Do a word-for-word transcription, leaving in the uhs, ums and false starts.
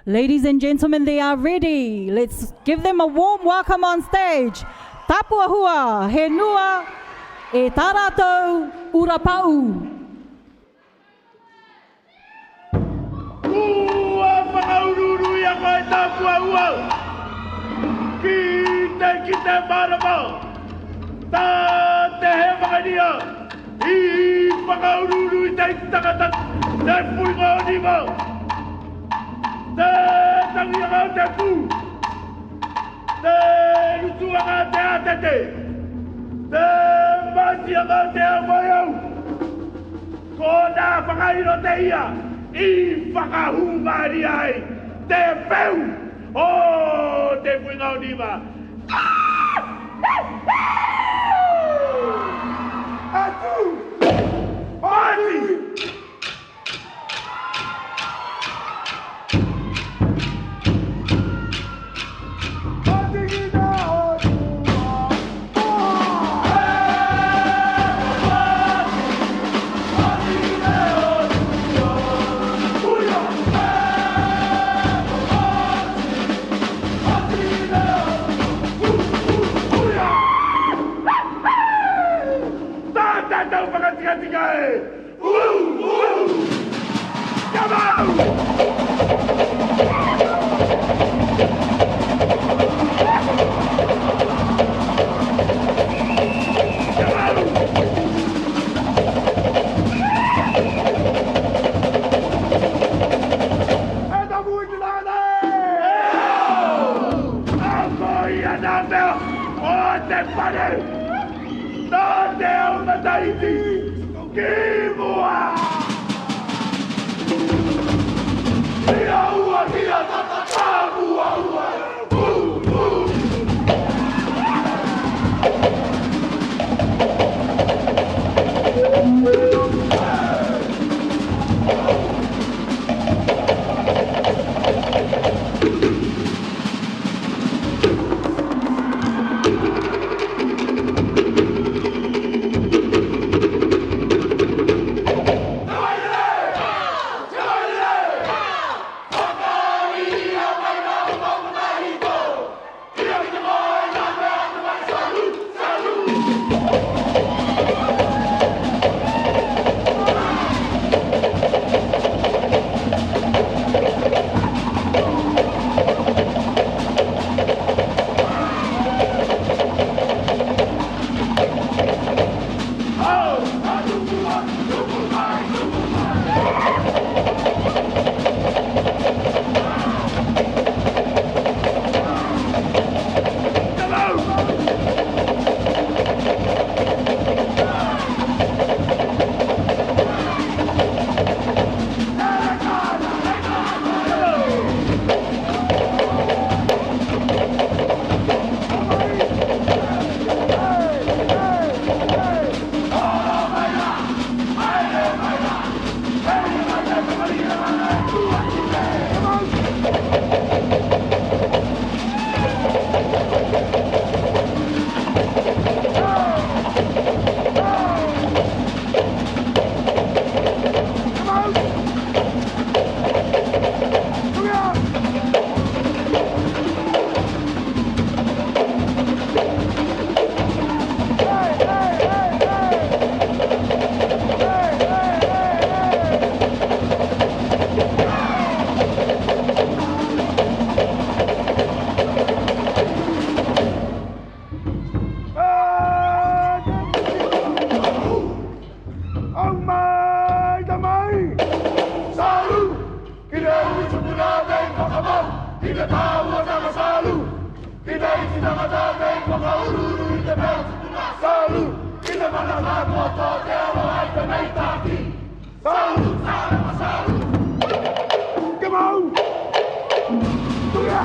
Ladies and gentlemen, they are ready. Let's give them a warm welcome on stage. Tapuahua, Henua, e Taratou, Urapau. Ua fakaururu ia koe Tapuahua. Kite, kite marama. Tate he fakadia. I fakaururu i te tangata, te fuinga o Niva. Te tangianga te pu. Te lutuanga te atete. Te matianga te amayau. Kona fakairo te ia, i fakahumaria i te peu. O, te fuinga o Niva. Atu! Mati! Tate au mataiti, ki mua! Ia ua, ia tata, ka mua ua! Ua, ua! Au mai, au mai! Salu! Ki te ui tupuna tei fakamau, ki te taua tangata salu. Ki te iti tangata tei fakaururu i te peu tupuna salu. Ki te mana takoto te alo ai te meitaki. Salu, salu, salu. Kemau. Tuya.